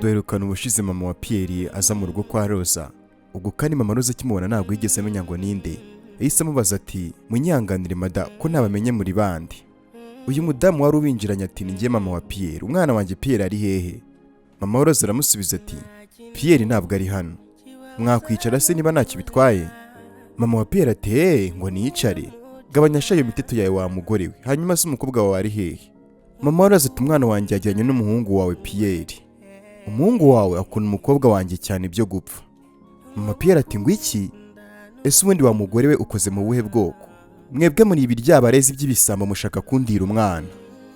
Duherukana ubushize mama wa Pierre aza mu rugo kwa Roza. Ubwo kandi mama Roza akimubona ntabwo yigeze amenya ngo ninde. Yahise amubaza ati: "Munyihanganire mada, ko ntabamenye muri bande?" Uyu mudamu wari ubinjiranye ati: "Ni njye mama wa Pierre, umwana wanjye Pierre ari hehe?" Mama wa Roza aramusubiza ati: "Pierre ntabwo ari hano. Mwakwicara se niba ntacyo bitwaye?" Mama wa Pierre ati: "Hey, ngo niyicare? Gabanya sha iyo miteto yawe wa mugore we. Hanyuma se umukobwa wawe ari hehe?" Mama wa Roza ati: "Umwana wanjye yajyanye n'umuhungu wawe Pierre. Umuhungu wawe akunda umukobwa wanjye cyane byo gupfa." Mama Pierre ati: "Ngo iki? Ese ubundi wa mugore we ukoze mu buhe bwoko? Mwebwe muri ibi ryabarezi by'ibisambo mushaka kundira umwana."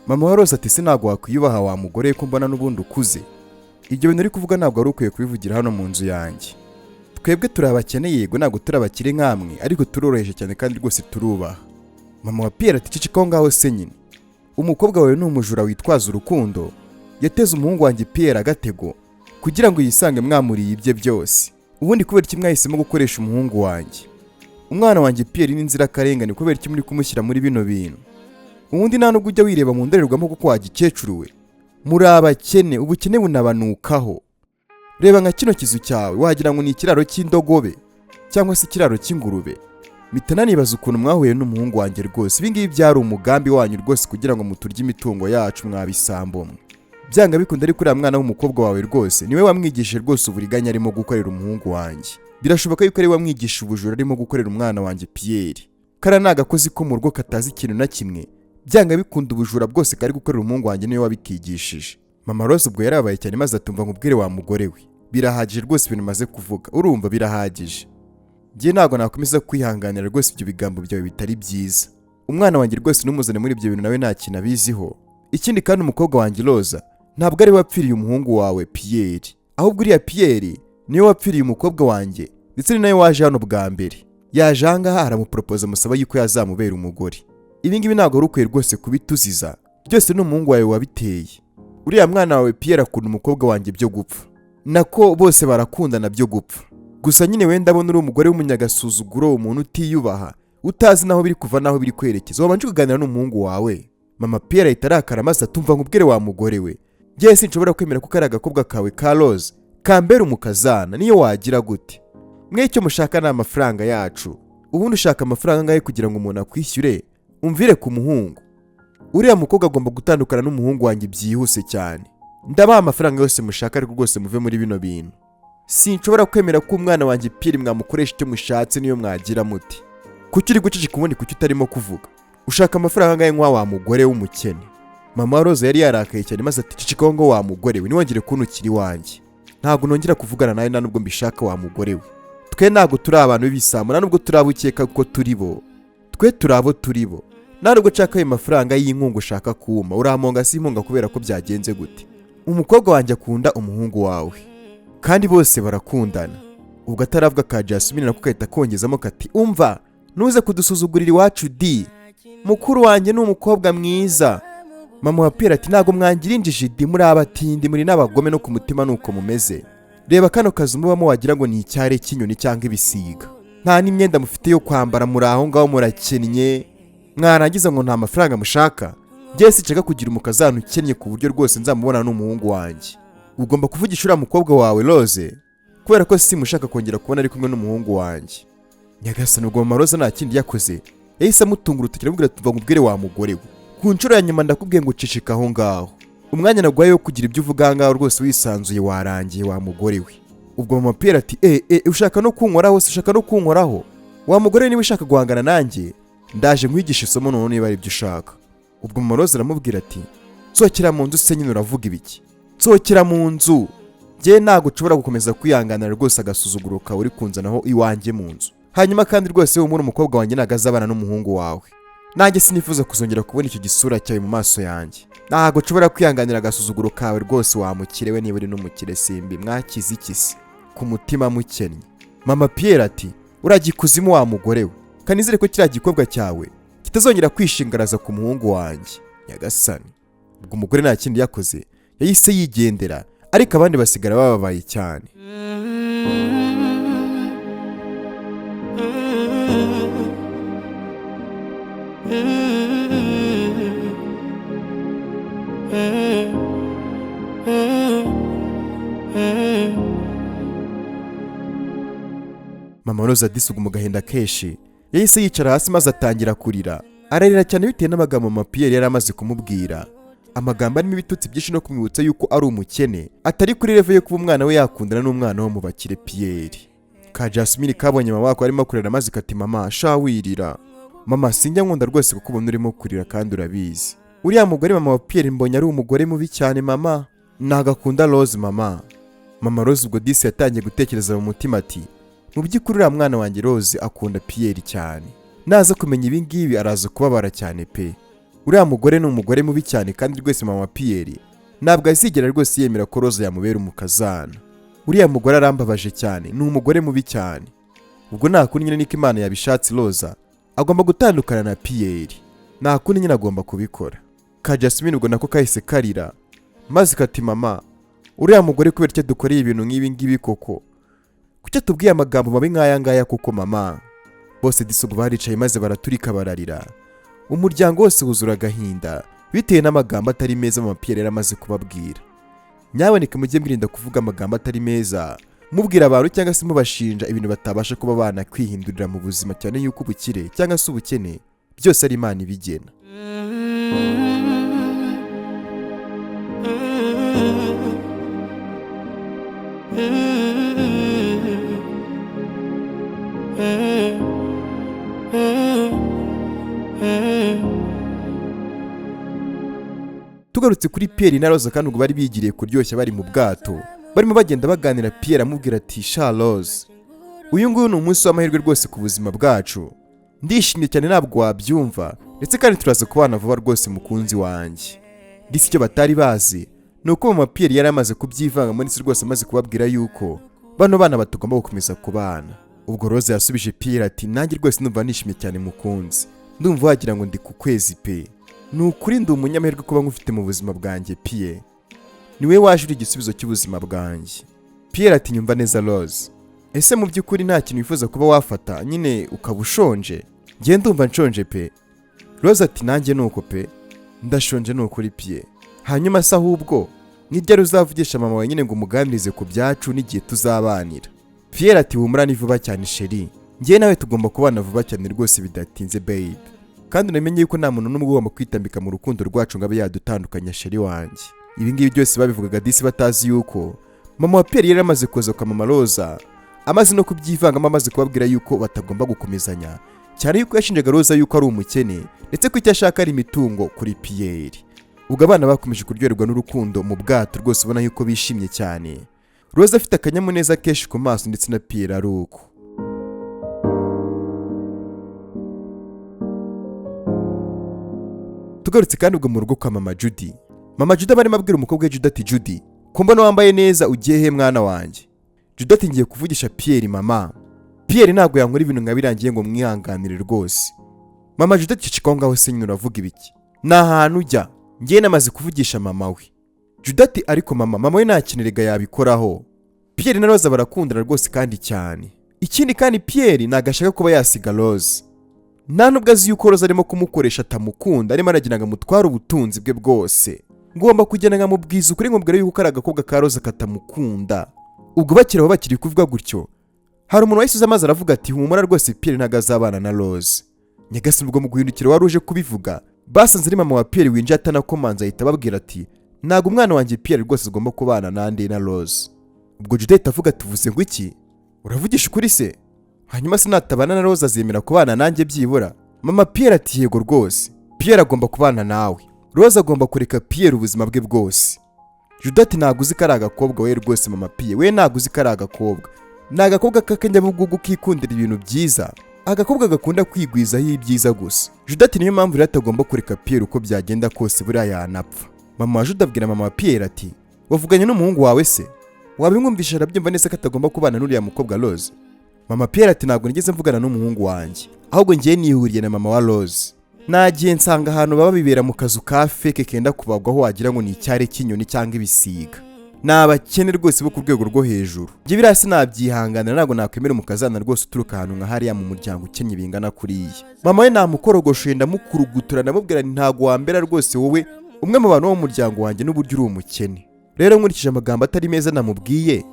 Mama wa Roza ati: "Se ntabwo wakwiyubaha wa mugore we, ko mbona n'ubundi ukuze? Ibyo bintu uri kuvuga ntabwo wari ukwiye kubivugira hano mu nzu yanjye. Twebwe turi abakene, yego, ntabwo turi abakire nk'amwe, ariko turoroheje cyane kandi rwose turubaha." Mama wa Pierre ati: "Ceceka aho ngaho se nyine. Umukobwa wawe ni umujura witwaza urukundo. Yateze umuhungu wanjye Pierre agatego kugira ngo yisange mwamuriye ibye byose. Ubundi kubera iki mwahisemo gukoresha umuhungu wanjye? Umwana wanjye Pierre ni inzirakarengane. Kubera iki muri kumushyira muri bino bintu? Ubundi nta nubwo ujya wireba mu ndorerwamo kuko wagikecuru we. Muri abakene, ubukene bunabanukaho. Reba nka kino kizu cyawe, wagira ngo ni ikiraro cy'indogobe cyangwa se ikiraro cy'ingurube. Mpita nanibaza ukuntu mwahuye n'umuhungu wanjye rwose. Ibi ngibi byari umugambi wanyu rwose kugira ngo muturye imitungo yacu, mwabisambo mwe. Byanga bikunda ariko uriya mwana w'umukobwa wawe rwose niwe wamwigishije rwose uburiganya arimo gukorera umuhungu wanjye. Birashoboka yuko ari we wamwigisha ubujura arimo gukorera umwana wanjye Pierre. Kariya ni agakozi ko mu rugo katazi ikintu na kimwe. Byanga bikunda ubujura bwose kari gukorera umuhungu wanjye niwe wabikigishije." Mama Rose ubwo yarabaye cyane maze atumva: "Nkubwire wa mugore we, birahagije rwose ibintu umaze kuvuga, urumva birahagije. Njye ntabwo nakomeza kwihanganira rwose ibyo bigambo byawe bitari byiza. Umwana wanjye rwose ntumuzane muri ibyo bintu, nawe nta kintu abiziho. Ikindi kandi, umukobwa wanjye Roza ntabwo ari we wapfiriye umuhungu wawe Pierre, ahubwo uriya Pierre niwe wapfiriye umukobwa wanjye, ndetse ni nawe waje hano bwa mbere. Yaje aha ngaha aramuporopoza, amusaba yuko yazamubera umugore. Ibi ngibi ntabwo wari ukwiye rwose kubituziza. Byose ni umuhungu wawe wabiteye. Uriya mwana wawe Pierre akunda umukobwa wanjye byo gupfa, nako bose barakundana byo gupfa. Gusa nyine wenda ndabona uri umugore w'umunyagasuzuguro, umuntu utiyubaha, utazi n'aho biri kuva n'aho biri kwerekeza. Wabanje kuganira n'umuhungu wawe?" Mama Pierre ahita arakara maze atumva: "Nkubwire wa mugore we, njyewe sinshobora kwemera ko kari agakobwa kawe ka Rose kambera umukazana, niyo wagira gute. Mwe icyo mushaka ni amafaranga yacu. Ubundi ushaka amafaranga angahe kugira ngo umuntu akwishyure umvire ku muhungu? Uriya mukobwa agomba gutandukana n'umuhungu wanjye byihuse cyane. Ndabaha amafaranga yose mushaka, ariko rwose muve muri bino bintu. Sinshobora kwemera ko umwana wanjye Pierre mwamukoresha icyo mushatse, niyo mwagira muti. Kuki uri guceceka ubundi? Kuki utarimo kuvuga? Ushaka amafaranga angahe nk'wa wa mugore w'umukene?" Mama Rose yari yarakaye cyane maze ati: "Ceceka ngo wa mugore we, ntiwongere kuntukira iwanjye. Ntabwo nongera kuvugana nawe, nta nubwo mbishaka wa mugore we. Twe ntabwo turi abantu b'ibisambo, nta nubwo turi abo ukeka ko turi bo. Twe turi abo turi bo. Nta nubwo nshaka ayo mafaranga y'inkunga ushaka kumpa. Uramonga si inkunga kubera ko byagenze gute? Umukobwa wanjye akunda umuhungu wawe kandi bose barakundana." Ubwo ataravuga ka Jasmine nako gahita kongezamo kati: "Umva, ntuze kudusuzugurira iwacu di. Mukuru wanjye ni umukobwa mwiza." Mama wa Pierre ati: "Ntabwo mwangira injiji di, muri abatindi, muri n'abagome no ku mutima nuko mumeze. Reba kano kazu mubamo, wagira ngo ni icyare cy'inyoni cyangwa ibisiga. Nta n'imyenda mufite yo kwambara, muri aho ngaho murakennye, mwarangiza ngo nta mafaranga mushaka. Njye sinshaka kugira umukazana ukennye ku buryo rwose nzamubona n'umuhungu wanjye. Ugomba kuvugisha uriya mukobwa wawe Rose, kubera ko simushaka kongera kubona ari kumwe n'umuhungu wanjye." Nyagasani! Ubwo mama Rose nta kindi yakoze, yahise amutunga urutoki aramubwira ati: "Tuva nkubwire wa mugore we, ku nshuro ya nyuma ndakubwiye ngo uceceke aho ngaho. Umwanya naguhaye wo kugira ibyo uvuga aha ngaho rwose wisanzuye warangiye, wa mugore we." Ubwo mama Pierre ati: "E e, ushaka no kunkoraho se? Ushaka no kunkoraho wa mugore? Niba ushaka guhangana nanjye, ndaje nkwigisha isomo noneho niba ari ibyo ushaka." Ubwo mama Rose aramubwira ati: "Nsohokera mu nzu se nyine, uravuga ibiki? Nsohokera mu nzu. Njye ntabwo nshobora gukomeza kwihanganira rwose agasuzuguro kawe uri kunzanaho iwanjye mu nzu. Hanyuma kandi rwose humura, umukobwa wanjye ntabwo azabana n'umuhungu wawe. Nanjye sinifuza kuzongera kubona icyo gisura cyawe mu maso yanjye. Ntabwo nshobora kwihanganira agasuzuguro kawe rwose wa mukire we, niba uri n'umukire simbi. Mwakize iki se ku mutima mukennye?" Mama Pierre ati: "Urajya ikuzimu wa mugore we. Kanizere ko kiriya gikobwa cyawe kitazongera kwishingaraza ku muhungu wanjye." Nyagasani! Ubwo umugore nta kindi yakoze, yahise yigendera, ariko abandi basigara bababaye cyane. Mama Roza adisuga mu gahinda kenshi, yahise yicara hasi maze atangira kurira, ararira cyane bitewe n'amagambo mama Pierre yari amaze kumubwira, amagambo arimo ibitutsi byinshi no kumwibutsa yuko ari umukene, atari kuri level yo kuba umwana we yakundana n'umwana wo mu bakire Pierre. Ka Jasmine kabonye mama wako arimo kurira maze kati: "Mama sha, wirira mama, sinjya nkunda rwose kuko ubona urimo kurira kandi urabizi uriya mugore mama wa Pierre mbonye ari umugore mubi cyane mama, ntago akunda Rose mama." Mama Rose ubwo disi yatangiye gutekereza mu mutima ati: "Mu by'ukuri uriya mwana wanjye Rose akunda Pierre cyane, naza kumenya ibi ngibi araza kubabara cyane pe. Uriya mugore ni umugore mubi cyane kandi rwose mama wa Pierre ntabwo azigera rwose yemera ko Rose yamubera umukazana. Uriya mugore arambabaje cyane, ni umugore mubi cyane." Ubwo nta kundi nyine, niko Imana yabishatse, Roza agomba gutandukana na Pierre, nta kundi nyine agomba kubikora. Ka Jasmine ubwo nako kahise karira maze kati: "Mama, uriya mugore kubera icyo dukoreye ibintu nk'ibi ngibi koko? Kuki atubwiye amagambo mabi nk'aya ngaya koko mama?" Bose disi ubwo baricaye maze baraturika bararira, umuryango wose wuzura agahinda bitewe n'amagambo atari meza mama Pierre yari amaze kubabwira. Nyaboneka mujye mwirinda kuvuga amagambo atari meza mubwira abantu cyangwa se mubashinja ibintu batabasha kuba banakwihindurira mu buzima, cyane yuko ubukire cyangwa se ubukene byose ari Imana ibigena. Tugarutse kuri Pierre na Rose kandi ubwo bari bigiriye kuryoshya bari mu bwato, barimo bagenda baganira. Pierre amubwira ati: "Sha Rose, uyu nguyu ni umunsi w'amahirwe rwose ku buzima bwacu, ndishimye cyane ntabwo wabyumva, ndetse kandi turaza kubana vuba rwose mukunzi wanjye." Ndetse icyo batari bazi ni uko mama Pierre yari amaze kubyivangamo ndetse rwose amaze kubabwira yuko bano bana batagomba gukomeza kubana. Ubwo Rose yasubije Pierre ati: "Nanjye rwose ndumva nishimye cyane mukunzi, ndumva wagira ngo ndi ku kwezi pe. Ni ukuri ndi umunyamahirwe kuba ngufite mu buzima bwanjye Pierre, niwe waje uri igisubizo cy'ubuzima bwanjye." Pierre ati: "Nyumva neza Rose, ese mu by'ukuri nta kintu wifuza kuba wafata nyine ukaba ushonje? Njye ndumva nshonje pe." Rose ati: "Nanjye nuko pe, ndashonje ni ukuri Pierre. Hanyuma se ahubwo nijya uzavugisha mama wawe nyine ngo umuganirize ku byacu n'igihe tuzabanira?" Pierre ati: "Humura, ni vuba cyane chérie, njye nawe tugomba kubana vuba cyane rwose bidatinze babe, kandi unamenye yuko nta muntu n'umwe ugomba kwitambika mu rukundo rwacu ngo abe yadutandukanya chérie wanjye." Ibi ngibi byose babivugaga disi batazi yuko mama wa Pierre yari amaze kuza kwa mama Roza, amaze no kubyivangamo, amaze kubabwira yuko batagomba gukomezanya, cyane yuko yashinjaga Roza yuko ari umukene ndetse ko icyo ashaka ari imitungo kuri Pierre. Ubwo abana bakomeje kuryoherwa n'urukundo mu bwato rwose, ubona yuko bishimye cyane, Roza afite akanyamuneza kenshi ku maso ndetse na Pierre ari uko. Tugarutse kandi ubwo mu rugo kwa mama Judy, mama Judy aba arimo abwira umukobwa we Judy ati: "Judy, ko mbona wambaye neza, ugiye he mwana wanjye?" Judy ati: "Ngiye kuvugisha Pierre mama, Pierre ntabwo yankora ibintu nka birangiye ngo mwihanganire rwose." Mama Judy ati: "Ceceka aho ngaho se nyine, uravuga ibiki? Ni ahantu ujya, ngiye namaze kuvugisha mama we." Judy ati: "Ariko mama, mama we nta kintu erega yabikoraho. Pierre na Rose barakundana rwose kandi cyane. Ikindi kandi Pierre ntabwo ashaka kuba yasiga Rose, nta nubwo azi yuko Rose arimo kumukoresha, atamukunda, arimo aragira ngo amutware ubutunzi bwe bwose. Ngomba kugenda nkamubwiza ukuri, nkubwira yuko kari agakobwa ka Rose katamukunda." Ubwo bakiri aho bakiri kuvuga gutyo, hari umuntu wahise uza maze aravuga ati: "Humura rwose, Pierre ntabwo azabana na Rose." Nyagasani, ubwo mu guhindukira wari uje kubivuga basanze ari mama wa Pierre winjiye atanakomanze, ahita ababwira ati: "Ntabwo umwana wanjye Pierre rwose agomba kubana nande? Na Rose." Ubwo Judith avuga ati: "Uvuze ngo iki? Uravugisha ukuri se? Hanyuma se natabana na Rose azemera kubana nanjye byibura?" Mama Pierre ati: "Yego rwose, Pierre agomba kubana nawe, Rose agomba kureka Pierre ubuzima bwe bwose." Judith ati: "Ntabwo uzi ko ari agakobwa we rwose mama Pierre we, ntabwo uzi ko ari agakobwa. Ni agakobwa k'akanyabugugu kikundira ibintu byiza, agakobwa gakunda kwigwizaho ibyiza gusa." Judith ati: "Niyo mpamvu rero atagomba kureka Pierre uko byagenda kose, buriya yanapfa." Mama wa Judith abwira mama wa Pierre ati: "Wavuganye n'umuhungu wawe se? Wabimwumvisha arabyumva neza ko atagomba kubana n'uriya mukobwa Rose?" Mama Pierre ati: "Ntabwo nigeze mvugana n'umuhungu wanjye, ahubwo ngiye nihuriye na mama wa Rose. Nagiye nsanga ahantu baba bibera mu kazu ka fake kenda kubagwaho, wagira ngo ni icyari cy'inyoni cyangwa ibisiga. Ni abakene rwose bo ku rwego rwo hejuru. Njye biriya sinabyihanganira, ntabwo nakwemera umukazana rwose uturuka ahantu nka hariya mu muryango ukennye bingana kuriya. Mama we namukorogoshoye, ndamukurugutura, ndamubwira nti ntabwo wambera rwose wowe umwe mu bantu bo mu muryango wanjye n'uburyo uri umukene." Rero nkurikije amagambo atari meza namubwiye,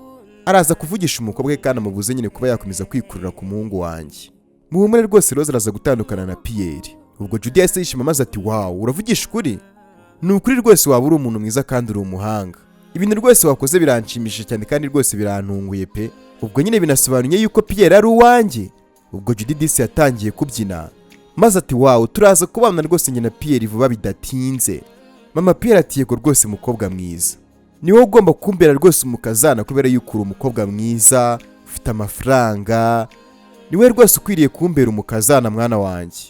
araza kuvugisha umukobwa we kandi amubuze nyine kuba yakomeza kwikurura ku muhungu wanjye. Muhumure rwose, Rose araza gutandukana na Pierre." Ubwo Judy yahise yishima maze ati: "Wow, uravugisha ukuri? Ni ukuri rwose waba uri umuntu mwiza kandi uri umuhanga. Ibintu rwose wakoze biranshimishije cyane kandi rwose birantunguye pe. Ubwo nyine binasobanuye yuko Pierre ari uwanjye." Ubwo Judy disi yatangiye kubyina maze ati: "Wow, turaza kubana rwose njye na Pierre vuba bidatinze." Mama Pierre ati: "Yego rwose mukobwa mwiza, ni wowe ugomba kumbera rwose umukazana, kubera yuko uri umukobwa mwiza ufite amafaranga. Ni wowe rwose ukwiriye kumbera umukazana, mwana wanjye."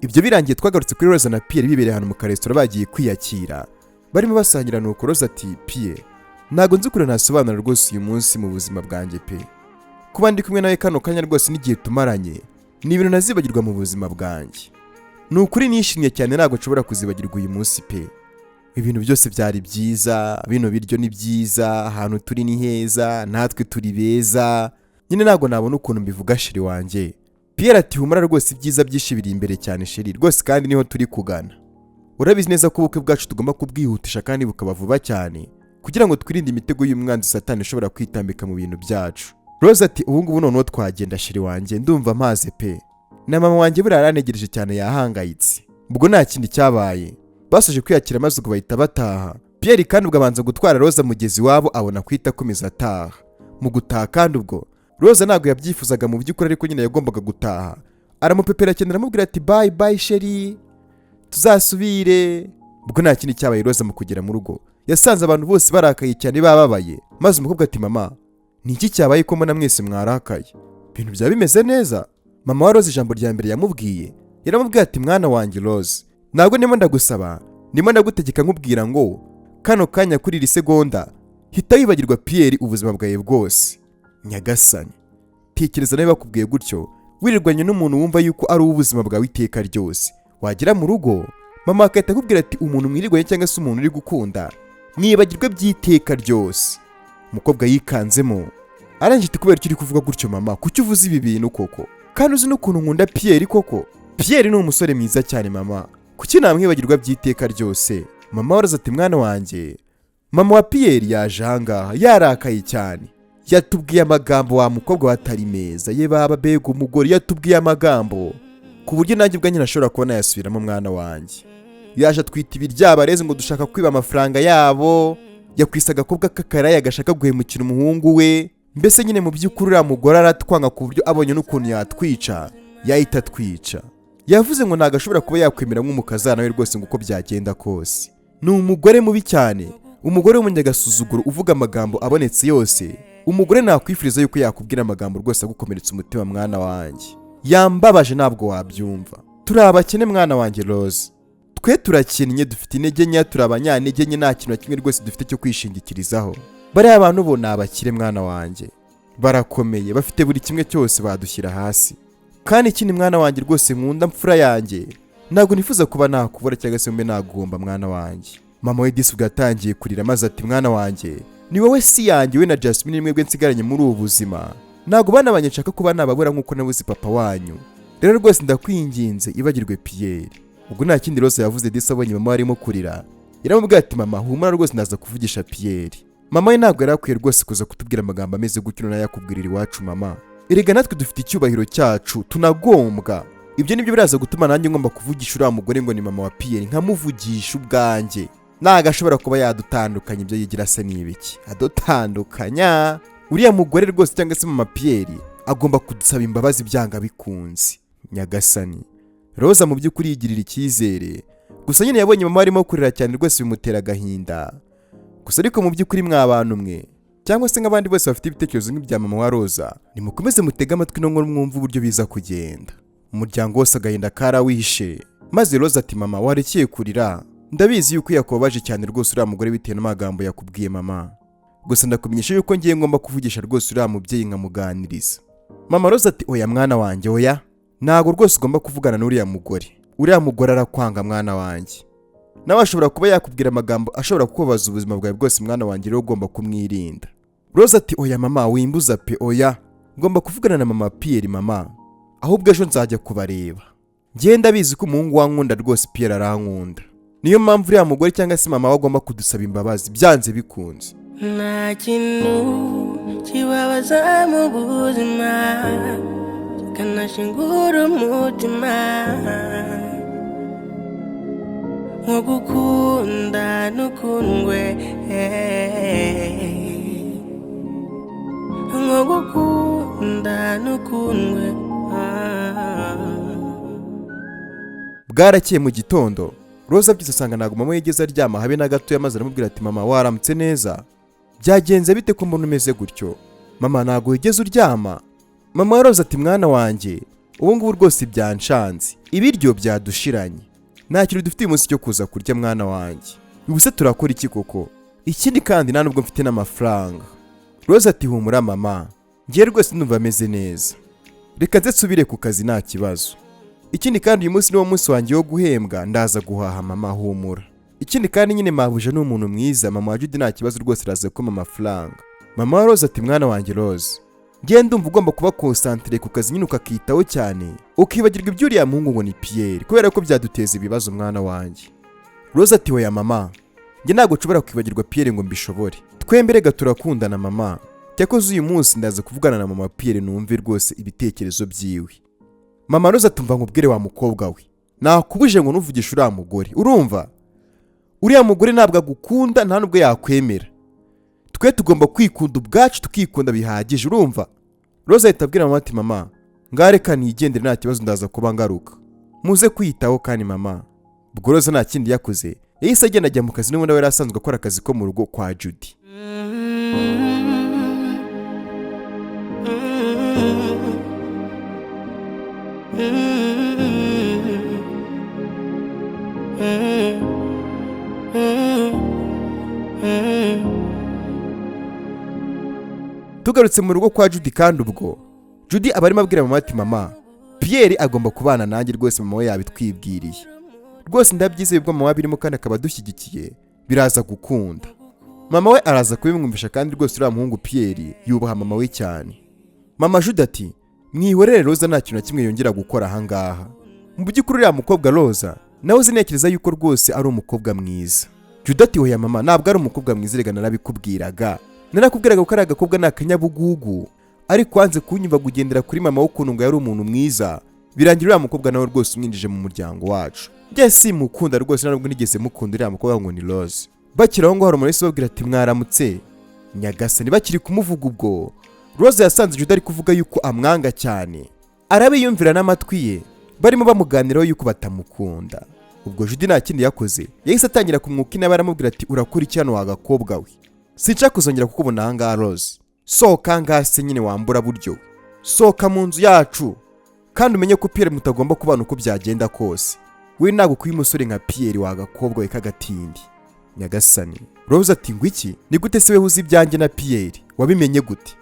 Ibyo birangiye twagarutse kuri Roza na Pierre bibereye ahantu mu karesitora bagiye kwiyakira, barimo basangira. Nuko Roza ati: "Pierre, ntabwo nzi ukuntu nasobanura rwose uyu munsi mu buzima bwanjye pe. Kuba ndi kumwe nawe kano kanya rwose n'igihe tumaranye ni ibintu ntazibagirwa mu buzima bwanjye. Ni ukuri nishimye cyane, ntabwo nshobora kuzibagirwa uyu munsi pe. Ibintu byose byari byiza, bino biryo ni byiza, ahantu turi ni heza, natwe turi beza nyine. Ntabwo nabona ukuntu mbivuga, chéri wanjye." Pierre ati: "Humura rwose, ibyiza byinshi biri imbere cyane chéri rwose, kandi niho turi kugana. Urabizi neza ko ubukwe bwacu tugomba kubwihutisha kandi bukaba vuba cyane, kugira ngo twirinde imitego y'umwanzi Satani ishobora kwitambika mu bintu byacu." Rose ati: "Ubu ngubu noneho twagenda chéri wanjye, ndumva mpaze pe. Na mama wanjye buriya yarantegereje cyane, yahangayitse." Ubwo nta kindi cyabaye, basoje kwiyakira maze ubwo bahita bataha. Pierre kandi ubwo abanza gutwara Roza mugezi wabo, abona guhita akomeza ataha. Mu gutaha kandi ubwo Roza ntabwo yabyifuzaga mu by'ukuri, ariko nyine yagombaga gutaha. Aramupepera cyane, aramubwira ati: "Bye bye chéri, tuzasubire." Ubwo nta kindi cyabaye, Roza mu kugera mu rugo yasanze abantu bose barakaye cyane, bababaye. Maze umukobwa ati: "Mama, ni iki cyabaye ko mbona mwese mwarakaye? Ibintu byaba bimeze neza?" Mama wa Rose ijambo rya mbere yamubwiye, yaramubwiye ati: "Mwana wanjye Rose, ntabwo ndimo ndagusaba, ndimo ndagutegeka nkubwira ngo kano kanya kuri iri segonda hita wibagirwa Pierre ubuzima bwawe bwose." Nyagasani, tekereza nawe bakubwiye gutyo, wirirwanye n'umuntu wumva yuko ari uw'ubuzima bwawe iteka ryose, wagera mu rugo mama agahita akubwira ati: "Umuntu mwirirwanye cyangwa se umuntu uri gukunda mwibagirwe by'iteka ryose." Umukobwa yikanzemo, arangije ati: "Kubera icyo uri kuvuga gutyo mama? Kuki uvuze ibi bintu koko, kandi uzi n'ukuntu nkunda Pierre koko? Pierre ni umusore mwiza cyane mama, kuki namwibagirwa by'iteka ryose?" Mama waraza ati: "Mwana wanjye, mama wa Pierre yaje ahangaha yarakaye cyane, yatubwiye amagambo wa mukobwa we atari meza. Ye baba, bega umugore! Yatubwiye amagambo ku buryo nanjye ubwanjye ntashobora kuba nayasubiramo. Mwana wanjye, yaje atwita ibiryabarezi, ngo dushaka kwiba amafaranga yabo, yakwise agakobwa k'akaraya gashaka guhemukira umuhungu we. Mbese nyine mu by'ukuri uriya mugore aratwanga ku buryo abonye n'ukuntu yatwica yahita atwica. Yavuze ngo ntabwo ashobora kuba yakwemera nk'umukazana we rwose, ngo uko byagenda kose. Ni umugore mubi cyane, umugore w'umunyagasuzuguro uvuga amagambo abonetse yose. Umugore nakwifuriza yuko yakubwira amagambo rwose agukomeretsa umutima. Mwana wanjye, yambabaje, ntabwo wabyumva. Turi abakene mwana wanjye Rose, twe turakennye, dufite intege nke, turi abanyantege nke, nta kintu na kimwe rwose dufite cyo kwishingikirizaho. Bariya bantu bo ni abakire mwana wanjye, barakomeye, bafite buri kimwe cyose, badushyira hasi. Kandi ikindi mwana wanjye rwose nkunda, mfura yanjye, ntabwo nifuza kuba nakubura cyangwa se mbe naguhomba mwana wanjye." Mama we disi ubwo yatangiye kurira maze ati: "Mwana wanjye, ni wowe si yanjye, we na Jasmine ni mwebwe nsigaranye muri ubu buzima. Ntabwo bana banjye nshaka kuba nababura nk'uko nabuze papa wanyu. Rero rwose ndakwinginze, ibagirwe Pierre." Ubwo nta kindi Rose yavuze, disi abonye mama arimo kurira yaramubwiye ati: "Mama, humura rwose, ndaza kuvugisha Pierre." Mama we ntabwo yari akwiye rwose kuza kutubwira amagambo ameze gutyo nayakubwirira iwacu mama. Erega natwe dufite icyubahiro cyacu tunagombwa. Ibyo nibyo biraza gutuma nanjye ngomba kuvugisha uriya mugore ngo ni mama wa Pierre, nkamuvugisha ubwanjye. Ntabwo ashobora kuba yadutandukanya, ibyo yigira se ni ibiki adutandukanya? Uriya mugore rwose cyangwa se mama Pierre agomba kudusaba imbabazi byanga bikunze." Nyagasani, Roza mu by'ukuri yigirira icyizere, gusa nyine yabonye mama arimo kurira cyane rwose bimutera agahinda. Gusa ariko mu by'ukuri mwa bantu mwe, cyangwa se nk'abandi bose bafite ibitekerezo nk'ibya mama wa Roza, nimukomeze mutege amatwi no mwumve uburyo biza kugenda. Umuryango wose agahinda karawishe, maze Roza ati: "Mama, warekeye kurira? Ndabizi yuko yakubabaje cyane rwose uriya mugore bitewe n'amagambo yakubwiye mama. Gusa ndakumenyesha yuko ngiye ngomba kuvugisha rwose uriya mubyeyi nkamuganiriza." Mama Roza ati: "Oya mwana wanjye, oya, ntabwo rwose ugomba kuvugana n'uriya mugore. Uriya mugore arakwanga mwana wanjye, nawe ashobora kuba yakubwira amagambo ashobora kukubabaza ubuzima bwawe bwose mwana wanjye, rero ugomba kumwirinda." Roza ati: "Oya mama, wimbuza pe, oya. Ngomba kuvugana na mama Pierre mama, ahubwo ejo nzajya kubareba. Ngenda abizi ko umuhungu wankunda rwose, Pierre arankunda, niyo mpamvu uriya mugore cyangwa se mama we agomba kudusaba imbabazi byanze bikunze. Nta kintu kibabaza mu buzima kikanashingura umutima nko gukunda n'ukundwe, nko gukunda n'ukundwe. Bwarakeye mu gitondo, Roza abyutse asanga ntabwo mama yigeze aryama habe na gato. Maze aramubwira ati: "Mama, waramutse neza? Byagenze bite ko mbona umeze gutyo? Mama, ntabwo wigeze uryama?" Mama wa Roza ati: "Mwana wanjye, ubu ngubu rwose byanshanze, ibiryo byadushiranye, nta kintu dufite uyu munsi cyo kuza kurya. Mwana wanjye, ubu se turakora iki koko? Ikindi kandi nta nubwo mfite n'amafaranga." Roza ati: "Humura mama, ngiye rwose ndumva ameze neza, reka nze nsubire ku kazi, nta kibazo. Ikindi kandi uyu munsi niwo munsi wanjye wo guhembwa, ndaza guhaha mama, humura. Ikindi kandi nyine mabuja ni umuntu mwiza, mama wa Judy, nta kibazo rwose, araza kumpa amafaranga." Mama wa Rose ati: "Mwana wanjye Rose, ngiye ndumva ugomba kuba concentré ku kazi nyine, ukakitaho cyane, ukibagirwa iby'uriya muhungu ngo ni Pierre, kubera ko byaduteza ibibazo mwana wanjye." Rose ati: "Oya mama, njye ntabwo nshobora kwibagirwa Pierre ngo mbishobore, twembi rega turakundana mama. Cyakoze uyu munsi ndaza kuvugana na mama Pierre numve rwose ibitekerezo byiwe." Mama Rose atumva: "Nkubwire wa mukobwa we, nakubuje ngo ntuvugishe uriya mugore, urumva? Uriya mugore ntabwo agukunda, nta nubwo yakwemera. Twe tugomba kwikunda ubwacu, tukikunda bihagije, urumva?" Rose ahita abwira mama ati: "Mama, ngareka nigendere, nta kibazo, ndaza kuba ngaruka, muze kwiyitaho kandi mama." Ubwo Rose nta kindi yakoze, yahise agenda ajya mu kazi, n'ubundi we yari asanzwe akora akazi ko mu rugo kwa Judy. Tugarutse mu rugo kwa Judy kandi ubwo Judy aba arimo abwira mama ati: "Mama, Pierre agomba kubana nanjye rwose, mama we yabitwibwiriye rwose, ndabyizeye. Ubwo mama birimo kandi akaba adushyigikiye, biraza gukunda. Mama we araza kubimwumvisha, kandi rwose uriya muhungu Pierre yubaha mama we cyane." Mama Judy ati: "Mwihorere Roza, nta kintu na kimwe yongera gukora ahangaha. Mu by'ukuri uriya mukobwa Roza nawe uzinekereza yuko rwose ari umukobwa mwiza." Judy ati: "Oya mama, ntabwo ari umukobwa mwiza, rega narabikubwiraga, narakubwiraga ko ari agakobwa ni akanyabugugu, ariko wanze kunyumva kugendera kuri mama w'ukuntu ngo yari umuntu mwiza, birangira uriya mukobwa nawe rwose umwinjije mu muryango wacu. Njye simukunda rwose, ntabwo nigeze mukunda uriya mukobwa ngo ni Rose." Bakiri aho ngaho hari umuntu wese ubabwira ati: "Mwaramutse nyagasani." Bakiri kumuvuga ubwo Rose yasanze Judy ari kuvuga yuko amwanga cyane, arabiyumvira n'amatwi ye, barimo bamuganiraho yuko batamukunda. Ubwo Judy nta kindi yakoze, yahise atangira kumwuka inabi, aramubwira ati: "Urakora iki hano wa gakobwa we? Sinshaka kuzongera kukubona ahangaha Rose. Sohoka ngaha se nyine, wambura buryo we, sohoka mu nzu yacu, kandi umenye ko Pierre mutagomba kubana uko byagenda kose. We ntabwo ukwiye umusore nka Pierre wa gakobwa we k'agatindi." Nyagasani! Rose ati: "Ngo iki? Ni gute se weho uzi ibyanjye na Pierre? Wabimenye gute?"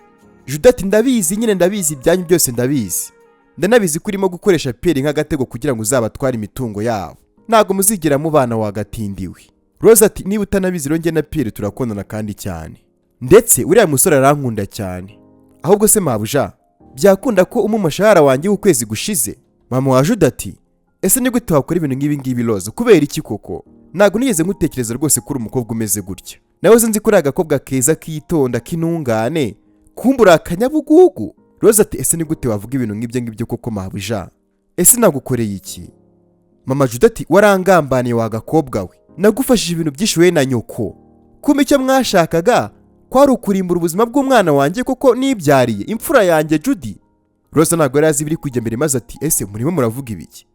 Judy ati: "Ndabizi nyine, ndabizi ibyanyu byose ndabizi, ndanabizi ko urimo gukoresha Pierre nk'agatego kugira ngo uzabatware imitungo yabo. Ntabwo muzigera mubana wagatindiwe." Rose ati: "Niba utanabizi rero, njye na Pierre turakundana kandi cyane, ndetse uriya musore arankunda cyane. Ahubwo se mabuja, byakunda ko umpa umushahara wanjye w'ukwezi gushize?" Mama wa Judy ati: "Ese ni gute wakora ibintu nk'ibi ngibi Rose? Kubera iki koko? Ntabwo nigeze nkutekereza rwose ko uri umukobwa umeze gutya. Nawe nzi ko uri agakobwa keza kitonda k'intungane, kumbura akanyabugugu." Rose ati: "Ese ni gute wavuga ibintu nk'ibyo ngibyo koko mabuja? Ese nagukoreye iki?" Mama Judy ati: "Warangambaniye wa gakobwa we, nagufashije ibintu byinshi we na nyoko, kumbe icyo mwashakaga kwari ukurimbura ubuzima bw'umwana wanjye koko nibyariye imfura yanjye Judy." Rose ntabwo yari azi ibiri kujya mbere, maze ati: "Ese murimo muravuga ibiki?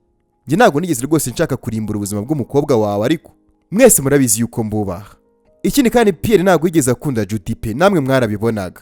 Njye ntabwo nigeze rwose nshaka kurimbura ubuzima bw'umukobwa wawe, ariko mwese murabizi yuko mbubaha. Ikindi kandi Pierre ntabwo yigeze akunda Judy pe, namwe mwarabibonaga.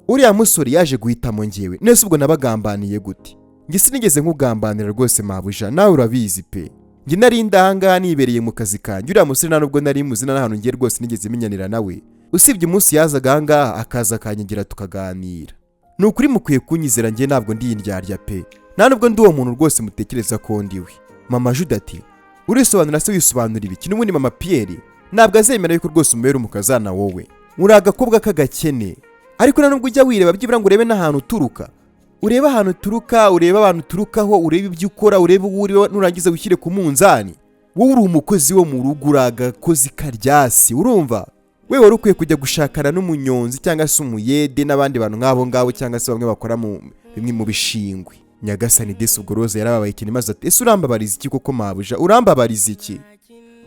Uriya musore yaje guhitamo njyewe. Nese ubwo nabagambaniye gute? Njye sinigeze nkugambanira rwose mabuja, nawe urabizi pe. Njye nari ndahangaha nibereye mu kazi kanjye, uriya musore nta nubwo nari muzi, nta n'ahantu ngiye rwose nigeze menyanira nawe, usibye umunsi yazaga ahangaha akaza akanyigira tukaganira. Ni ukuri mukwiye kunyizera, njye ntabwo ndi indyarya pe, nta nubwo ndi uwo muntu rwose mutekereza ko ndiwe." Mama Judy ati: "Urisobanura se wisobanura ibiki? N'ubundi mama Pierre ntabwo azemera yuko rwose umubera umukazana wowe. Uri agakobwa k'agakene, ariko nta nubwo ujya wireba byibura ngo urebe n'ahantu uturuka." Urebe ahantu uturuka, urebe abantu uturukaho, urebe ibyo ukora, urebe uwo uriwe, nurangiza wishyire ku munzani. Wowe uri umukozi wo mu rugo, uri agakozi karyasi. Urumva we wari ukwiye kujya gushakana n'umunyonzi cyangwa se umuyede n'abandi bantu nk'abo ngabo, cyangwa se bamwe bakora mu bimwe mu bishingwe. Nyagasani desi, ubwo Roza yarababaye cyane maze ati: "Ese urambabariza iki koko mabuja? Urambabariza iki?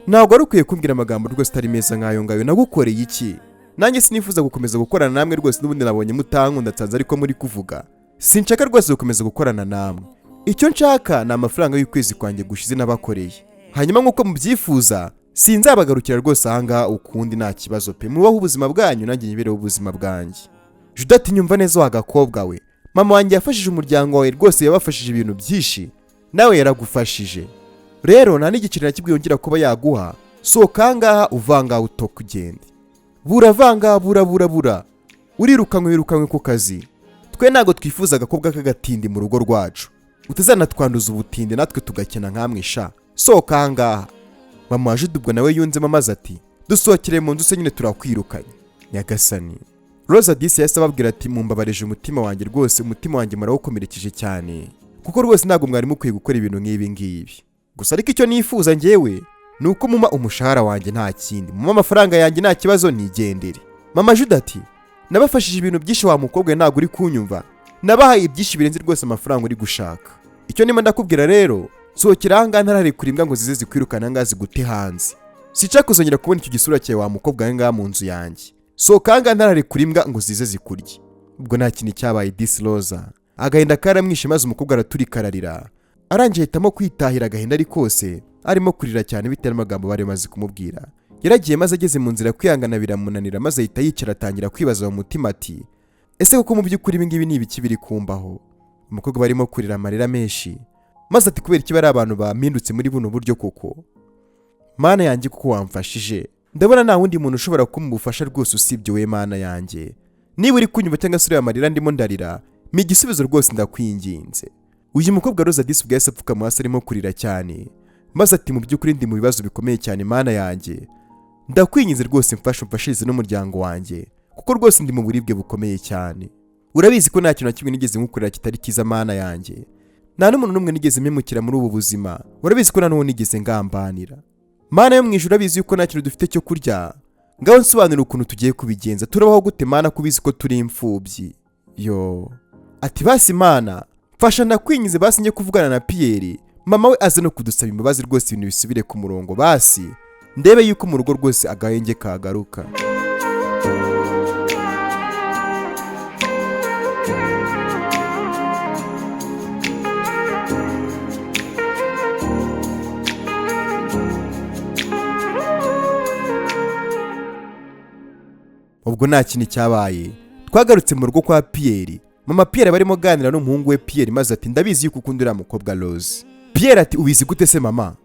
Ntabwo wari ukwiye kumbwira amagambo rwose atari meza nk'ayo ngayo. Nagukoreye iki? Nanjye sinifuza gukomeza gukorana namwe rwose. N'ubundi nabonye mutankunda, nsanze ariko muri kuvuga. Sinshaka rwose gukomeza gukorana namwe. Icyo nshaka ni amafaranga y'ukwezi kwanjye gushize nabakoreye. Hanyuma nk'uko mubyifuza, sinzabagarukira rwose ahangaha ukundi. Nta kibazo pe, mubaho ubuzima bwanyu, nanjye nyibereho ubuzima bwanjye." Juda ati: "Nyumva neza wa gakobwa we, mama wanjye yafashije umuryango wawe rwose, yabafashije ibintu byinshi, nawe yaragufashije. Rero nta n'igiceri na kimwe yongera kuba yaguha. Sohoka ahangaha, uvangaha, utoka ugende. Buravanga, bura bura bura, urirukankwe, wirukankwe ku kazi. Twe ntabwo twifuza agakobwa k'agatindi mu rugo rwacu. Utazanatwanduza ubutindi natwe tugakena nkamwe sha. Sohoka ahangaha." Mama wa Jude ubwo nawe yunzemo amaze ati: "Dusohokere mu nzu se nyine, turakwirukanye." Nyagasani, Rosa disi yahise ababwira ati: "Mumbabarije umutima wanjye rwose, umutima wanjye murawukomerekeje cyane, kuko rwose ntabwo mwari mukwiye gukora ibintu nk'ibi ngibi. Gusa ariko icyo nifuza njyewe ni uko muma umushahara wanjye, nta kindi. Muma amafaranga yanjye, nta kibazo, nigendere." Mama Jude ati: "Nabafashije ibintu byinshi wa mukobwa we, ntabwo uri kunyumva. Nabahaye ibyinshi birenze rwose amafaranga uri gushaka. Icyo ndimo ndakubwira rero, sohokera ahangaha ntararekura imbwa ngo zize zikwirukana ahangaha zigute hanze. Sinshaka kuzongera kubona icyo gisura cyawe wa mukobwa we ngaha mu nzu yanjye. Sohoka ahangaha ntararekura imbwa ngo zize zikurye." Ubwo nta kintu cyabaye disi, Roza agahinda karamwishe maze umukobwa araturika ararira. Arangije ahitamo kwitahira, agahinda ari kose, arimo kurira cyane bitewe n'amagambo bari bamaze kumubwira. Yaragiye maze ageze mu nzira kwihangana biramunanira, maze ahita yicara atangira kwibaza mu mutima ati: "Ese koko mu by'ukuri ibi ngibi ni ibiki biri kumbaho?" Umukobwa barimo kurira amarira menshi maze ati: "Kubera iki bari abantu bampindutse muri buno buryo koko? Mana yanjye, kuko wamfashije, ndabona nta wundi muntu ushobora kumpa ubufasha rwose usibye wowe. Mana yanjye, niba uri kunyumva cyangwa se ureba amarira ndimo ndarira, mpa igisubizo rwose, ndakwinginze." Uyu mukobwa Roza disi ubwo yahise apfukama hasi arimo kurira cyane maze ati: "Mu by'ukuri ndi mu bibazo bikomeye cyane. Mana yanjye, ndakwinginze rwose, mfashe, umfashirize n'umuryango wanjye, kuko rwose ndi mu buribwe bukomeye cyane. Urabizi ko nta kintu na kimwe nigeze nkukorera kitari cyiza. Mana yanjye, nta n'umuntu n'umwe nigeze mpemukira muri ubu buzima. Urabizi ko nta n'uwo nigeze ngambanira. Mana yo mu ijuru, urabizi yuko nta kintu dufite cyo kurya. Ngaho nsobanurira ukuntu tugiye kubigenza. Turabaho gute Mana, ko ubizi ko turi imfubyi?" Yo ati: "Basi Mana mfasha, ndakwinginze, basi njye kuvugana na Pierre, mama we aze no kudusaba imbabazi rwose, ibintu bisubire ku murongo, basi ndebe yuko mu rugo rwose agahenge kagaruka." Ubwo nta kintu cyabaye, twagarutse mu rugo kwa Pierre. Mama Pierre barimo aganira n'umuhungu we Pierre maze ati: "Ndabizi yuko ukunda uriya mukobwa Rose." Pierre ati: "Ubizi gute se mama?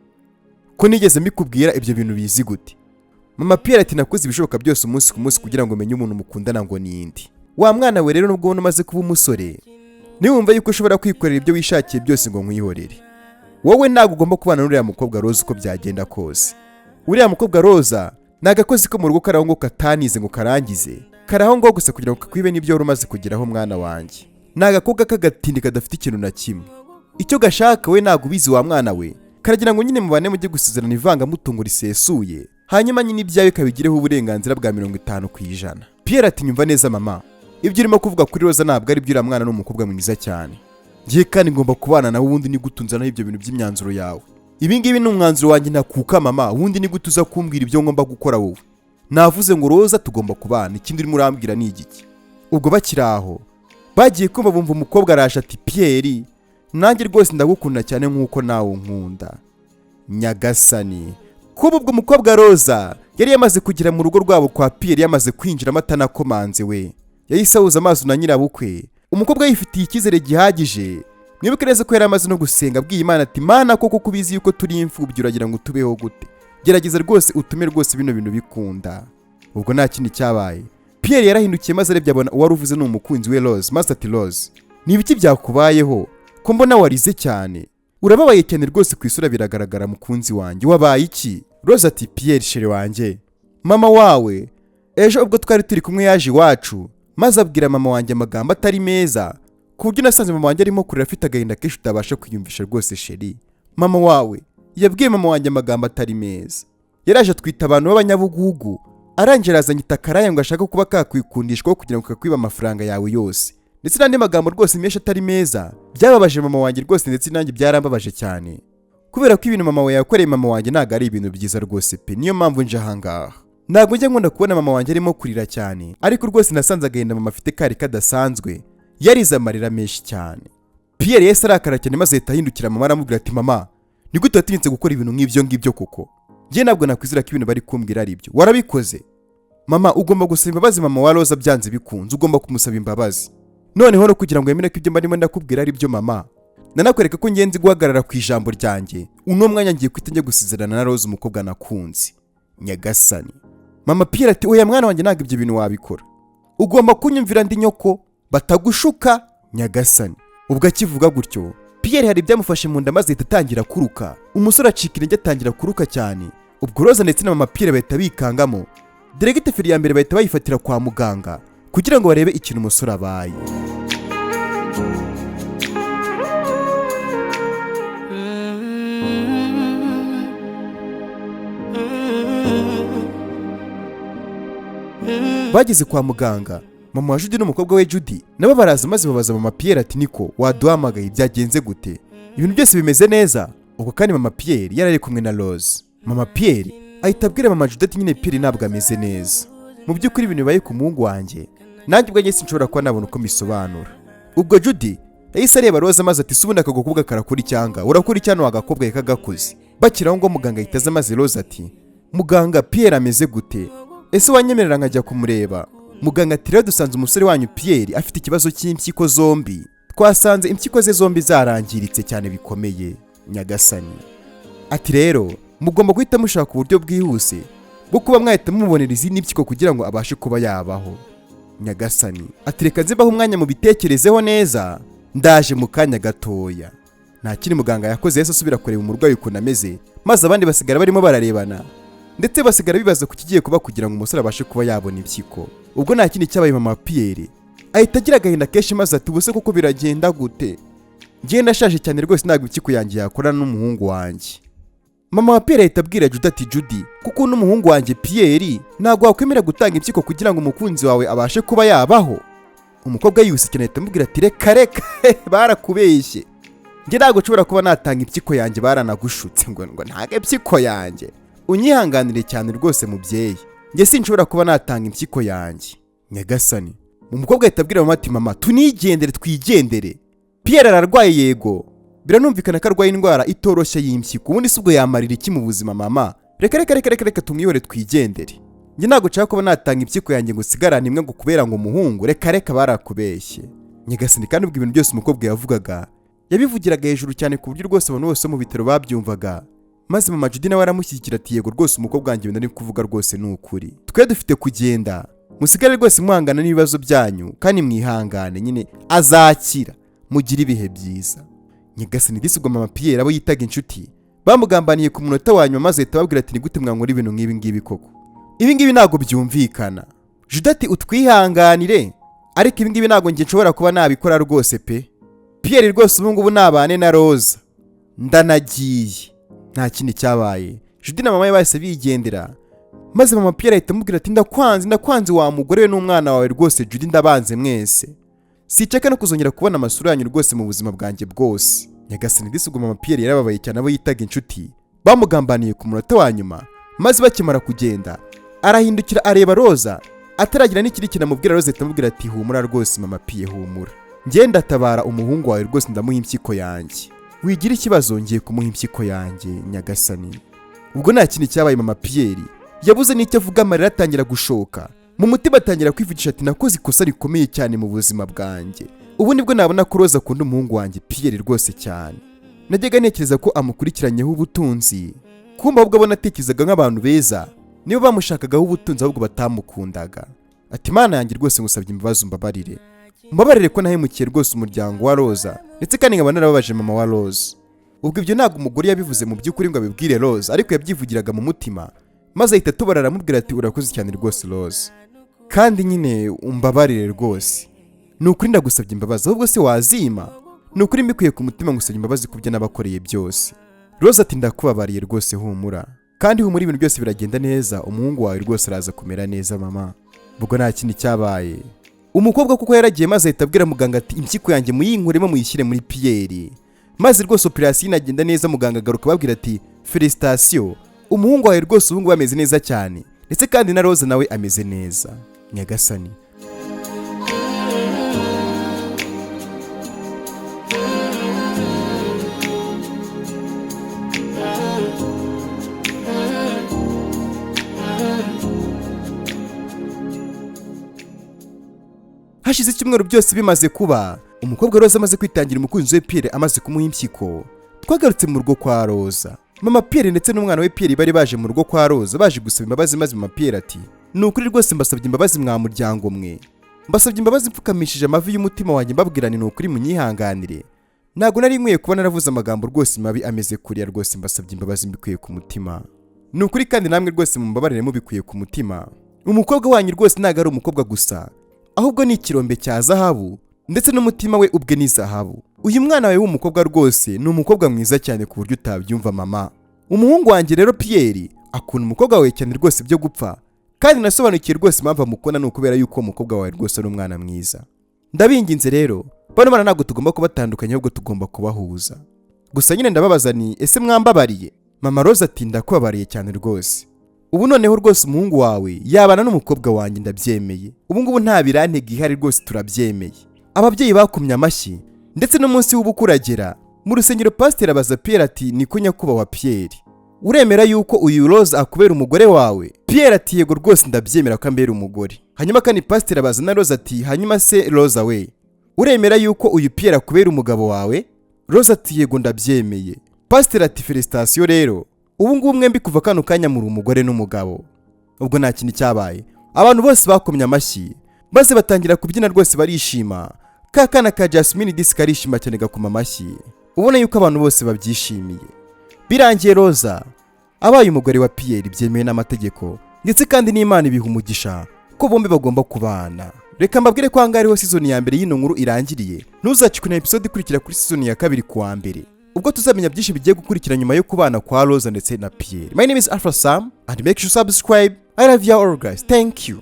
Ko nigeze mbikubwira, ibyo bintu bizi gute?" Mama Pierre ati: "Nakoze ibishoboka byose umunsi ku munsi kugira ngo menye umuntu mukundana ngo ninde. Wa mwana we rero, nubwo ubona umaze kuba umusore, niwumva yuko ushobora kwikorera ibyo wishakiye byose ngo nkwihorere, wowe ntabwo ugomba kubana n'uriya mukobwa Rose uko byagenda kose. Uriya mukobwa Roza ni agakozi ko mu rugo karaho ngo katanize ngo karangize, karaho ngo gusa kugira ngo kakwibe n'ibyo wari umaze kugeraho. Mwana wanjye, ni agakobwa k'agatindi kadafite ikintu na kimwe. Icyo gashaka we ntabwo ubizi wa mwana we. Karagira ngo nyine mubane, mujye gusezerana ivangamutungo risesuye, hanyuma nyine ibyawe kabigireho uburenganzira bwa 50%." Pierre ati: "Nyumva neza mama, ibyo urimo kuvuga kuri Roza ntabwo ari byo. Uriya mwana ni umukobwa mwiza cyane, ngiye kandi ngomba kubana nawe. Ubundi ni gute unzanaho ibyo bintu by'imyanzuro yawe? Ibi ngibi ni umwanzuro wanjye ntakuka mama. Ubundi ni gute uza kumbwira ibyo ngomba gukora wowe? Navuze ngo Roza tugomba kubana, ikindi urimo urambwira ni igiki?" Ubwo bakiri aho, bagiye kumva bumva umukobwa araje ati: "Pierre, nanjye rwose ndagukunda cyane nk'uko nawe unkunda." Nyagasani, kuba ubwo umukobwa Roza yari yamaze kugera mu rugo rwabo kwa Pierre, yamaze kwinjiramo atanakomanze. We yahise ahuza amaso na nyirabukwe. Umukobwa yifitiye icyizere gihagije. Mwibuke neza ko yari amaze no gusenga, abwiye Imana ati: "Mana, koko kubizi yuko turi imfubyi, uragira ngo tubeho gute? Gerageza rwose utume rwose bino bintu bikunda." Ubwo nta kindi cyabaye, Pierre yarahindukiye maze arebye abona uwari uvuze ni umukunzi we Rose, maze ati: "Rose, ni ibiki byakubayeho ko mbona warize cyane? Urababaye cyane rwose, ku isura biragaragara. Mukunzi wanjye, wabaye iki?" Rose ati: "Pierre chéri wanjye, mama wawe ejo ubwo twari turi kumwe yaje iwacu maze abwira mama wanjye amagambo atari meza. Ku buryo nasanze mama wanjye arimo kurira afite agahinda kenshi utabasha kwiyumvisha rwose. Chéri, mama wawe yabwiye mama wanjye amagambo atari meza. Yaraje atwita abantu b'abanyabugugu, arangije arazanye itakaraya ngo ashaka kuba kakwikundishwaho kugira ngo kakwiba amafaranga yawe yose, ndetse n'andi magambo rwose menshi atari meza. Byababaje mama wanjye rwose, ndetse nanjye byarambabaje cyane, kubera ko ibintu mama wawe yakoreye mama wanjye ntabwo ari ibintu byiza rwose pe. Niyo mpamvu nje ahangaha. Ntabwo njya nkunda kubona mama wanjye arimo kurira cyane, ariko rwose nasanze agahinda mama afite kari kadasanzwe, yarize amarira menshi cyane. Pierre yahise arakara cyane, maze ahita ahindukira mama aramubwira ati: "Mama, ni gute watinyutse gukora ibintu nk'ibyo ngibyo koko? Njye ntabwo nakwizera ko ibintu bari kumbwira ari ibyo warabikoze. Mama, ugomba gusaba imbabazi mama wa Roza, byanze bikunze ugomba kumusaba imbabazi. Noneho no kugira ngo wemere ko ibyo mbarimo ndakubwira ari byo, mama, nanakwereka ko ngenzi guhagarara ku ijambo ryanjye, uno mwanya ngiye guhita njya gusezerana na Roza, umukobwa nakunze." Nyagasani! Mama Pierre ati: "Oya mwana wanjye, ntabwo ibyo bintu wabikora, ugomba kunyumvira, ndi nyoko, batagushuka." Nyagasani! Ubwo akivuga gutyo, Pierre hari ibyamufashe mu nda maze ahita atangira kuruka. Umusore acika intege, atangira kuruka cyane. Ubwo Roza ndetse na mama Pierre bahita bikangamo direct, feri ya mbere bahita bayifatira kwa muganga kugira ngo barebe ikintu umusore abaye. Bageze kwa muganga, mama wa Judy n'umukobwa we Judy nabo baraza, maze babaza mama Pierre ati: "Niko waduhamagaye, byagenze gute? Ibintu byose bimeze neza?" Ubwo kandi mama Pierre yari ari kumwe na Rose. Mama Pierre ahita abwira mama Judy ati: "Nyine Pierre ntabwo ameze neza. Mu by'ukuri ibintu bibaye ku muhungu wanjye, nanjye ubwanjye sinshobora kuba nabona uko mbisobanura." Ubwo Judy yahise areba Rose maze ati: "Se ubundi aka gakobwa karakora icyanga? Urakora icyano wa gakobwa kagakoze?" Bakiraho ngo muganga ahita aza, maze Rose ati: "Muganga, Pierre ameze gute? Ese wanyemerera nkajya kumureba?" Muganga ati: "Rero dusanze umusore wanyu Pierre afite ikibazo cy'impyiko zombi. Twasanze impyiko ze zombi zarangiritse cyane bikomeye." Nyagasani! Ati: "Rero mugomba guhita mushaka uburyo bwihuse bwo kuba mwahita mumubonera izindi mpyiko kugira ngo abashe kuba yabaho." Nyagasani! Ati: "Reka nze umwanya mubitekerezeho neza, ndaje mu kanya gatoya." Nta kindi muganga yakoze, yahise asubira kureba umurwayi ukuntu ameze, maze abandi basigara barimo bararebana, ndetse basigara bibaza ku kigiye kuba kugira ngo umusore abashe kuba yabona impyiko. Ubwo nta kindi cyabaye, mama Pierre ahita agira agahinda kenshi, maze ati: "Ubuse koko biragenda gute? Njye ndashaje cyane rwose, ntabwo impyiko yanjye yakorana n'umuhungu wanjye." Mama wa Pierre ahita abwira Judy ati: "Judy, kuko n'umuhungu wanjye Pierre, ntabwo wakwemera gutanga impyiko kugira ngo umukunzi wawe abashe kuba yabaho?" Umukobwa yihuse cyane ahita amubwira ati: "Reka reka, barakubeshye, njye ntabwo nshobora kuba natanga impyiko yanjye, baranagushutse ngo ntabwo impyiko yanjye. Unyihanganire cyane rwose mubyeyi, njye sinshobora kuba natanga impyiko yanjye." Nyagasani! Umukobwa ahita abwira mama ati: "Mama, tunigendere, twigendere. Pierre ararwaye, yego biranumvikana ko arwaye indwara itoroshye y'impyiko. Ubundi si ubwo yamarira iki mu buzima? Mama, reka reka reka reka reka, tumwihore twigendere. Njye ntabwo nshaka kuba natanga impyiko yanjye ngo usigarane imwe ngo kubera ngo umuhungu. Reka reka, barakubeshye." Nyagasani! Kandi ubwo ibintu byose umukobwa yavugaga yabivugiraga hejuru cyane, ku buryo rwose abantu bose bo mu bitaro babyumvaga. Maze mama Judy nawe aramushyigikira ati: "Yego rwose, umukobwa wanjye ibintu ari kuvuga rwose ni ukuri. Twe dufite kugenda, musigare rwose muhangana n'ibibazo byanyu kandi mwihangane, nyine azakira, mugire ibihe byiza." Nyagasani! Disi ubwo mama Pierre, abo yitaga inshuti bamugambaniye ku munota wa nyuma, maze ahita ababwira ati: "Ni gute mwankora ibintu nk'ibi ngibi koko? Ibi ngibi ntabwo byumvikana." Judy ati: "Utwihanganire, ariko ibi ngibi ntabwo njye nshobora kuba nabikora rwose pe. Pierre rwose ubu ngubu nabane na Roza, ndanagiye." Nta kindi cyabaye, Judy na mama we bahise bigendera, maze mama Pierre ahita amubwira ati: "Ndakwanze, ndakwanze wa mugore we n'umwana wawe rwose Judy, ndabanze mwese. Sinshaka no kuzongera kubona amasura yanyu rwose mu buzima bwanjye bwose." Nyagasani! Disi ubwo mama Pierre yarababaye cyane, abo yitaga inshuti bamugambaniye ku munota wa nyuma. Maze bakimara kugenda arahindukira areba Roza, ataragira n'ikindi kintu amubwira, Roza ahita amubwira ati: "Humura rwose mama Pierre, humura, njye ndatabara umuhungu wawe rwose, ndamuha impyiko yanjye, wigira ikibazo, ngiye kumuha impyiko yanjye." Nyagasani! Ubwo nta kindi cyabaye, mama Pierre yabuze n'icyo avuga, amarira atangira gushoka mu mutima, atangira kwivugisha ati: "Nakoze ikosa rikomeye cyane mu buzima bwanjye. Ubu nibwo nabona ko Roza akunda umuhungu wanjye Pierre rwose cyane. Najyaga ntekereza ko amukurikiranyeho ubutunzi, kumva ahubwo abona atekerezaga nk'abantu beza nibo bamushakagaho ubutunzi, ahubwo batamukundaga." Ati: "Mana yanjye rwose, ngusabye imbabazi, umbabarire, mbabarire ko nahemukiye rwose umuryango wa Roza, ndetse kandi nkaba narababaje mama wa Roza." Ubwo ibyo ntabwo umugore yabivuze mu by'ukuri ngo abibwire Roza, ariko yabyivugiraga mu mutima, maze ahita atubara aramubwira ati: "Urakoze cyane rwose Roza, kandi nyine umbabarire rwose." Ni ukuri ndagusabye imbabazi. Ahubwo se wazima? Ni ukuri mbikuye ku mutima ngusabye imbabazi ku byo nabakoreye byose. Roza ati: "Ndakubabariye rwose, humura, kandi humura, ibintu byose biragenda neza. Umuhungu wawe rwose araza kumera neza, mama." Ubwo nta kindi cyabaye, umukobwa kuko yaragiye maze ahita abwira muganga ati: "Impyiko yanjye muyinkuremo muyishyire muri Pierre." Maze rwose operasiyo inagenda neza. Muganga agaruka ababwira ati: "Félicitations, umuhungu wawe rwose ubu ngubu ameze neza cyane, ndetse kandi na Roza nawe ameze neza." Nyagasani! Hashize icyumweru byose bimaze kuba, umukobwa Roza amaze kwitangira umukunzi we Pierre, amaze kumuha impyiko. Twagarutse mu rugo kwa Roza. Mama Pierre ndetse n'umwana we Pierre bari baje mu rugo kwa Roza baje gusaba imbabazi. Maze mama Pierre ati: "Ni ukuri rwose mbasabye imbabazi, mwa muryango mwe. Mbasabye imbabazi mfukamishije amavi y'umutima wanjye, mbabwira ni ukuri munyihanganire. Ntabwo nari nkwiye kuba naravuze amagambo rwose mabi ameze kuriya. Rwose mbasabye imbabazi mbikuye ku mutima, ni ukuri, kandi namwe rwose mumbabarire mubikuye ku mutima. Umukobwa wanyu rwose ntabwo ari umukobwa gusa, ahubwo ni ikirombe cya zahabu, ndetse n'umutima we ubwe ni zahabu. Uyu mwana wawe w'umukobwa rwose ni umukobwa mwiza cyane ku buryo utabyumva, mama. Umuhungu wanjye rero Pierre akunda umukobwa wawe cyane rwose byo gupfa, kandi nasobanukiwe rwose impamvu amukunda, ni ukubera yuko umukobwa wawe rwose ari umwana mwiza. Ndabinginze rero, bano bana ntabwo tugomba kubatandukanya, ahubwo tugomba kubahuza. Gusa nyine ndababaza ni ese mwambabariye?" Mama Rose ati: "Ndakubabariye cyane rwose. Ubu noneho rwose umuhungu wawe yabana n'umukobwa wanjye, ndabyemeye. Ubu ngubu nta birantega ihari rwose, turabyemeye." Ababyeyi bakomye amashyi, ndetse n'umunsi w'ubukwe uragera. Mu rusengero pasiteri abaza Pierre ati: "Niko nyakubahwa Pierre, uremera yuko uyu Rose akubera umugore wawe?" Pierre ati: "Yego rwose, ndabyemera ko ambera umugore." Hanyuma kandi pasiteri abaza na Rose ati: "Hanyuma se Rose we, uremera yuko uyu Pierre akubera umugabo wawe?" Rose ati: "Yego, ndabyemeye." Pasiteri ati: "Félicitations rero, ubu ngubu mwembi kuva kano kanya muri umugore n'umugabo." Ubwo nta kintu cyabaye, abantu bose bakomye amashyi maze batangira kubyina, rwose barishima. Ka kana ka Jasmine disi karishima cyane, gakoma amashyi, ubona yuko abantu bose babyishimiye. Birangiye Roza abaye umugore wa Pierre byemewe n'amategeko, ndetse kandi n'Imana ibiha umugisha ko bombi bagomba kubana. Reka mbabwire ko ahangaha ariho season ya mbere y'ino nkuru irangiriye. Ntuzacikwe na episode ikurikira kuri season ya kabiri kuwa mbere, ubwo tuzamenya byinshi bigiye gukurikira nyuma yo kubana kwa Roza ndetse na Pierre. My name is Alpha Sam and make sure you subscribe. I love you all guys, thank you.